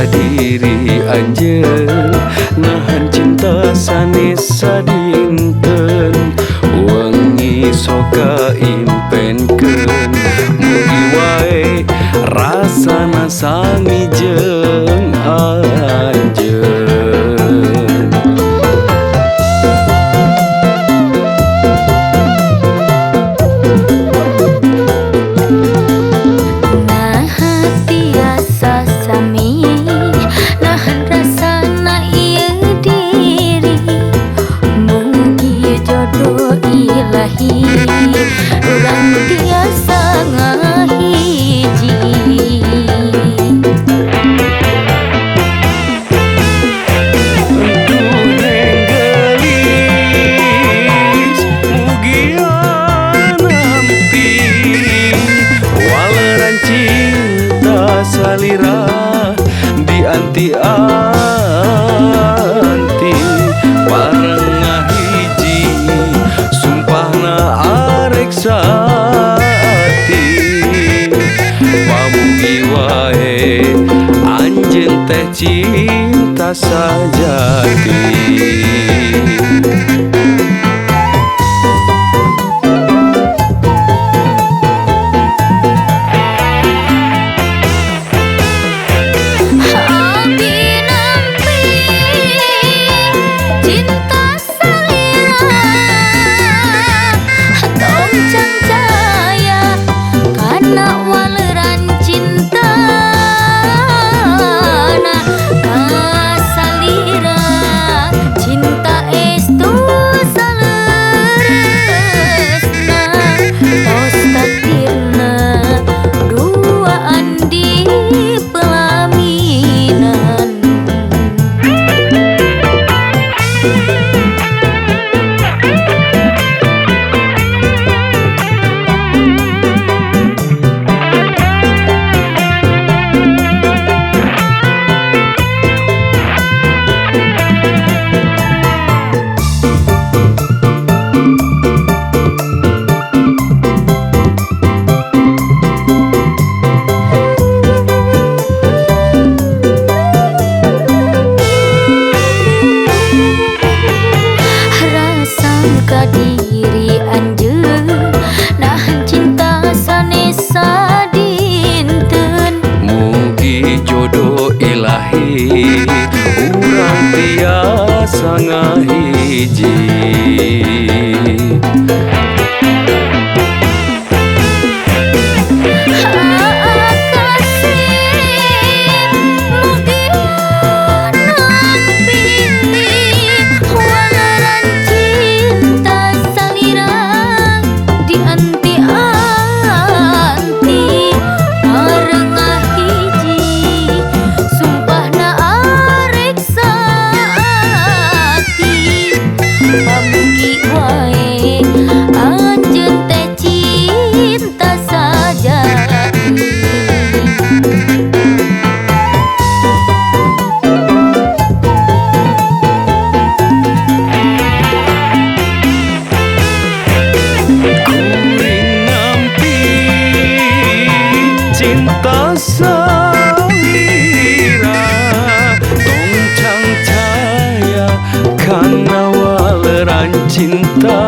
Diri anjeun nahan cinta sanes sadinten wengi soka impenkeun mugi wae rasana sami jeung anjeun. Urang tiasa ngahiji Duh neng geulis mugia nampi waleran cinta salira dianti-anti bareng ngahiji sumpahna arek saati pamugi wae anjeun teh cinta sajati. Diri anjeun nahan cinta sanes sadinten mugi jodoh ilahi urang tiasa ngahiji. Cinta salira tong cangcaya kana waleran cinta.